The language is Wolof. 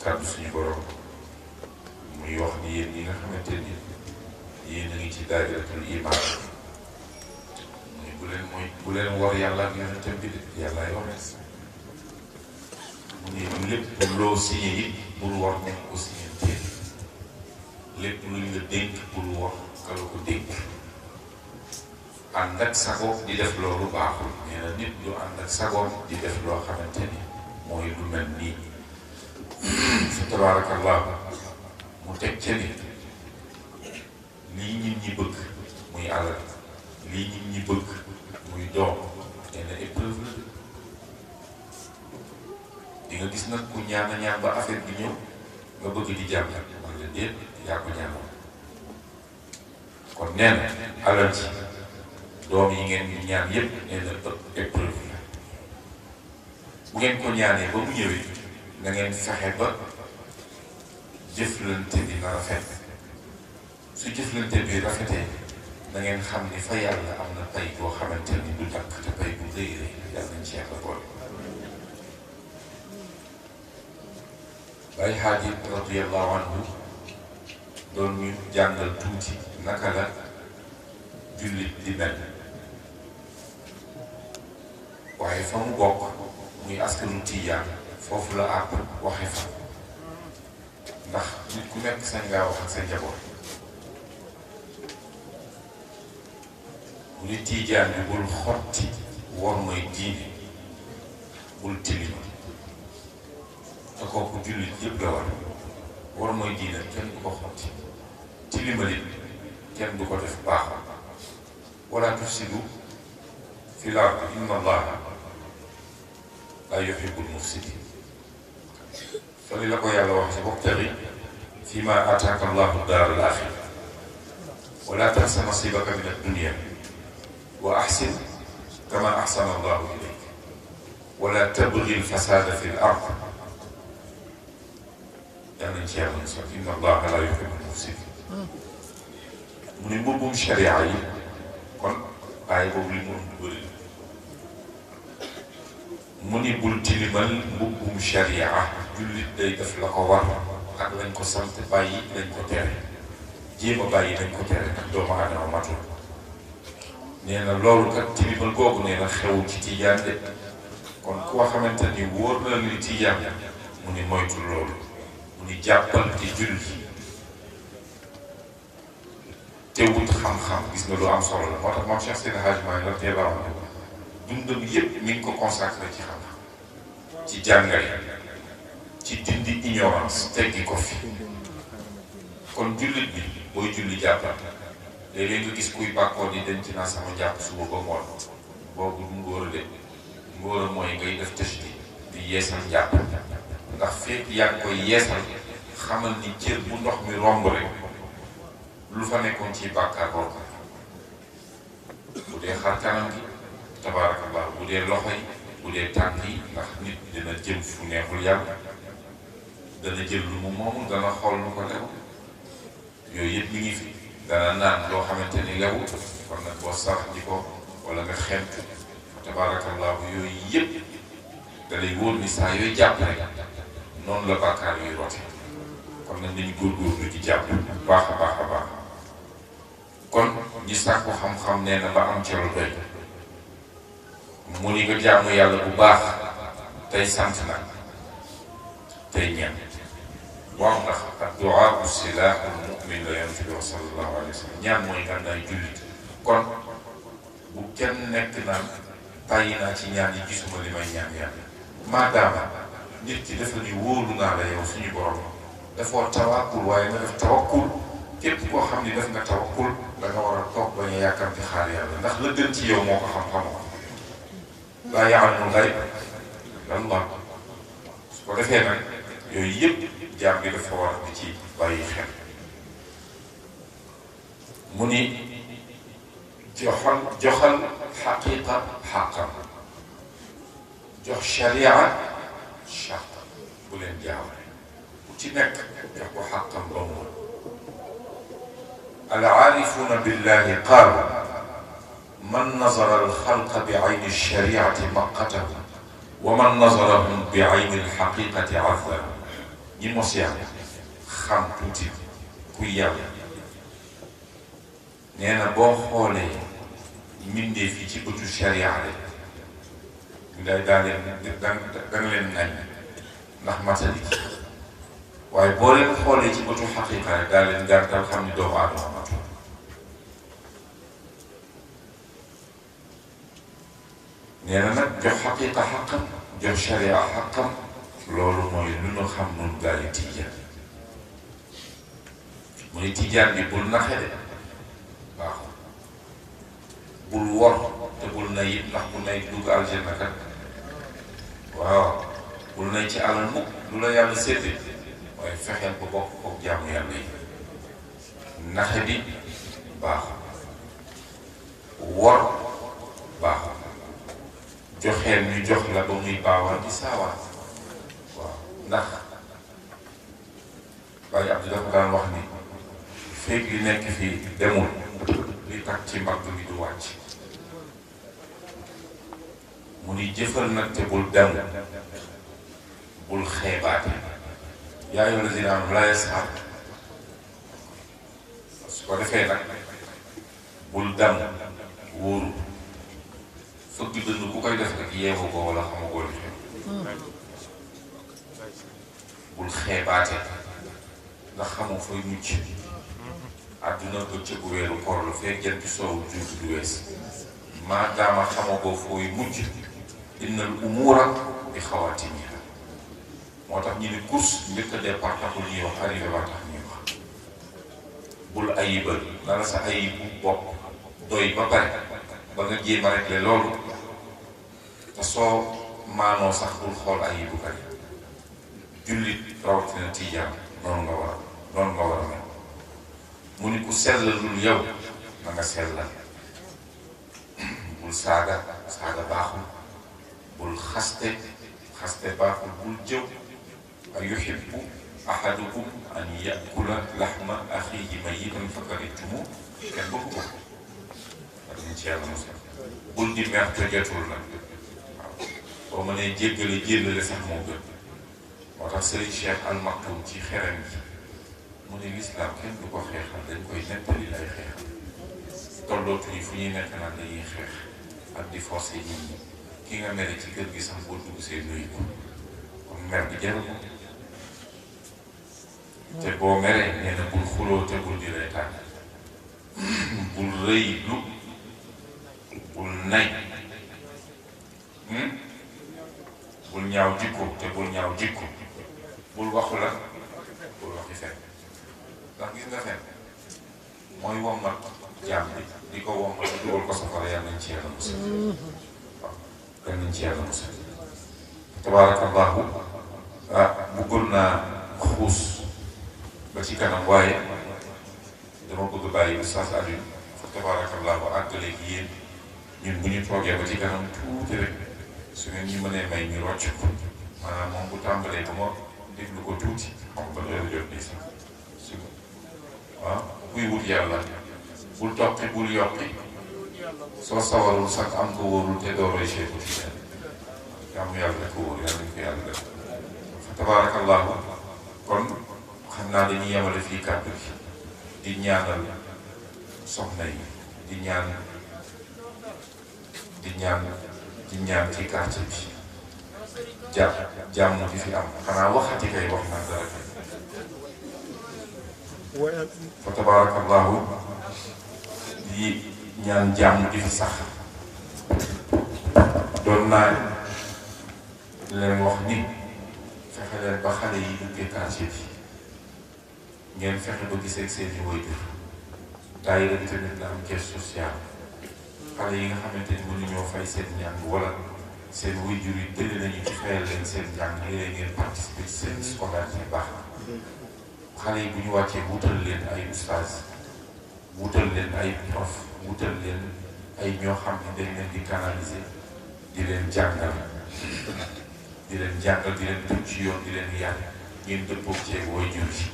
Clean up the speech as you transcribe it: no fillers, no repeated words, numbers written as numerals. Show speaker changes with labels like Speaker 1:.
Speaker 1: kàddu suñu borom muy wax ni yéen ñi nga xamante ni yéen a ngi ci daayiratul iman muy bu leen war yàlla ak yonentam bi de yàllaay wax mu ne lépp loo signé it bul war nañ ko signé teel lépp luñ la dénk bul war ka la ko dénk ànd ak sagoom di def loolu baaxul nee na nit du ànd ak sagoom di def loo xamante ni mooy lu mel nii fa tabaarakallah mu teg ca ni lii nit ñi bëgg muy alal lii nit ñi bëgg muy doom nee na épreuve la di nga gis nag ku ñaan a ñaan ba affaire bi ñëw nga bëgg di jàmm man la déet yaa ko ñaanoon kon nee na alal ci doom yi ngeen di ñaan yépp nee na épreuve la bu ngeen ko ñaanee ba mu ñëwee na ngeen fexe ba jëflante bi na rafet su jëflante bi rafetee na ngeen xam ni fa yàlla am na pay boo xamante ni du dakk te pay bu rëy rëy yàlla nañ ci yàlla boole. Baay Haaji radiyallahu anhu doon ñu jàngal tuuti naka la jullit di mel waaye fa mu bokk muy askanu Tijaan foofu la àpp waxe fa ndax nit ku nekk sañ ngaa wax ak sa njaboot mu ni Tijaan bi bul xotti war mooy diine bul tilima te kooku jullit yëpp la war mooy diine kenn du ko xotti tilima nit kenn du ko def baaxal wala tufsidu fil ardi inna allaha laa yuhibbul mufsidin fali la ko yàlla wax ci wabtaghi fiimaa aataaka allahu daaral aaxira wala tansa nasiibaka mina dunya wa ahsin kamaa ahsana allahu ilayk wala tabghi al-fasaada fil ard yal nañ ci yàlla musal inna allaha laa yuhibbul mufsidin mu ne mbubbum sharia yi kon aay boobu li mu ëmb bëri mu ni bul tilimal mbubbum sharia jullit day def la ko war ak lañ ko sant bàyyi lañ ko tere jéem a bàyyi lañ ko tere ndax doomu aadama matul nee na loolu kat tilimal googu nee na xewul ci Tijaan de kon koo xamante ni wóor na li Tijaan mu ni moytu loolu mu ni jàppal di julli te wut xam-xam gis nga lu am solo la moo tax moom Cheikh Seydi Hadji Malick radiyallahu anhu dundam yépp mi ngi ko consacré ci xam-xam ci jàngale ci dindi ignorance teggi ko fi kon jullit bi booy julli jàppal léeg-léeg nga gis kuy bàkkoo di denc naa sama jàpp suba ba ngoon boobu du ngóor a de ngóor a mooy ngay def tëj di yeesal jàpp ndax fekk yaa ngi koy yeesal xamal ni cër bu ndox mi romb rek lu fa nekkoon ci bàkkaar boobu bu dee xar kanam gi tabaarakallah bu dee loxo yi bu dee tànk yi ndax nit dina jëm fu neexul yàlla dana jël lu mu moomul dana xool lu ko lew yooyu yëpp mi ngi fi dana naan loo xamante ni lewul kon nag boo sarax ji ko wala nga xent tabaarakallah yooyu yëpp da lay wóor ni saa yooyu jàpp rek noonu la bàkkaar yooyu rote kon nag dañu góorgóorlu ci jàpp baax a baax a baax kon ñi sàkku xam-xam nee na ba am ca lu doy mu ni nga jaamu yàlla bu baax tey sant nag tey ñaan waaw ndax ad-du'aa silaahul mu'min la yonent bi sallallahu alayhi wa sallam ñaan mooy gànnaay jullit kon bu kenn nekk naan tàyyi naa ci ñaan yi gisuma li may ñaan yàlla maadaama nit ki dafa ni wóolu naa la yow suñu borom dafoo tawakkul waaye nga def tawakkul képp koo xam ni def nga tawakkul da nga war a toog bañ a yàkkamti xaar yàlla ndax la gën ci yow moo ko xam-xamoo laa ya'lamul ghayb illa Allah su ko defee nag yooyu yëpp jaam bi dafa war di ci bàyyi xel mu ni joxal xaqiqa xaqam jox sharia charte bu leen jaawale bu ci nekk jox ko xaqam ba mu al-aarifuuna billahi qaalu man nazara al-xalqa bi ayni ash-shariati maqatahu wa man nazarahum bi ayni al-xaqiqati azzahu ñi mos yàlla xam tuuti kuy yàlla nee na boo xoolee mbindeef yi ci bëtu sharia rek daa leen da nga leen nañ ndax matali waaye boo leen xoolee ci bëtu xaqiqa rek daa leen gàttal xam ni doomu aadama matu nee na nag jox xaqiqa xaqam jox sharia xaqam loolu mooy lu ñu xam nun gaali tijaan mu ni tijaan bi bul naxe de waaw bul wor te bul nay it ndax bu nay dugg aljanna kat waaw bul nay ci alal mukk lu la yàlla séddee waaye fexeel ko bokk kook jàmm yàlla yi naxe bi baaxul wor baaxul joxeel ñu jox la ba muy baawal di saawaan waaw ndax Baye Abdou dafa daan wax ni feeg li nekk fii demul li tax ci mbagg mi du wàcc mu ni jëfal nag te bul dem bul xeebaate yaa ayyuhal lazina aamanu laa yasxar su ko defee nag bul dem wóoru fëgg dënn bu koy def rek yeewu ko wala xamagoo li xew bul xeebaate ndax xamoo fooy mucc àdduna bëccëgu weeru koor la fekk jant soowu juutu du wees maadaama xamagoo fooy mucc innal umuura bi xawaatimiha moo tax ñu ni course njëkk a départ taxul ñuy wax arrivé ba tax ñuy wax bul ayibal na la sa ayibu bopp doy ba pare ba nga jéem a réglé loolu te soo maanoo sax bul xool ayibu kay jullit rawatina tijaan noonu nga war a mel mu ni ku sellalul yow na nga sellal bul saaga baaxul bul xaste baaxul bul jëw a yuhibbu ahadukum an yakula lahma axiihi mayyitan fakarihtumu kenn bëgg ko dañ ci yàlla mosal bul di mer te jotul nag waaw boo mënee jéllale sax moo gën moo tax Serigne Cheikh Al Maktoum ci xeram ji mu ne lislaam kenn du ko xeexal dañ koy nettali lay xeexal tollootuñu fu ñuy nekk naan dañuy xeex ak di forcé nit ñi ki nga mere ci kër gi sax boo dugg see nuyu ko kon mer bi jaru ko te boo meree nee na bul xuloo te bul di reetaan bul rëy lu bul nay bul ñaaw jikko te bul ñaaw jikko bul waxu la bul waxi fen ndax gis nga fen mooy wommat jaam bi di ko wommat di dugal ko safara yàlla nañ ci yàlla musal waaw yàlla nañ ci yàlla musal tabaarakallaahu bëggoon naa xuus ba ci kanam waaye dama bëgg bàyyi Oustaz Alioune fa tabaarakallaahu àggale gi yéen ñun bu ñu toogee ba ci kanam tuuti rek su ngeen ñu mënee may ñu rocc ko maanaam moom bu tàmbalee ba ma déglu ko tuuti xam nga loolu jot nii sax su waaw kuy wut yàlla bul toqi bul yokki soo sawarul sax am ko wóorul te doo roy Cheikh Tidiane jàmm yàlla rek ko wóor yàlla nañ ko yàlla def fa tabaarakallaahu kon xam naa dañuy yemale fii kàddu gi di ñaanal soxna yi di ñaan ci quartier bi jàmm di fi am xanaa waxati kay wax na dara fa tabarakallahu di ñaan jàmm di fi sax doon naa leen wax ni fexe leen ba xale yi duggee quartier bi ngeen fexe ba gisee seen i waajur daayira bi tamit la am caisse sociale xale yi nga xamante ni mënuñoo fay seen njàng wala seen waajur yi tële nañu ci fayal leen seen njàng léeg-léeg ngeen participer ci seen scolarité baax na xale yi bu ñu wàccee wutal leen ay ustaas wutal leen ay prof wutal leen ay ñoo xam ne dañ leen di canaliser di leen jàngal di leen teg ci yoon di leen yar ngeen dëppoo ceeg waajur yi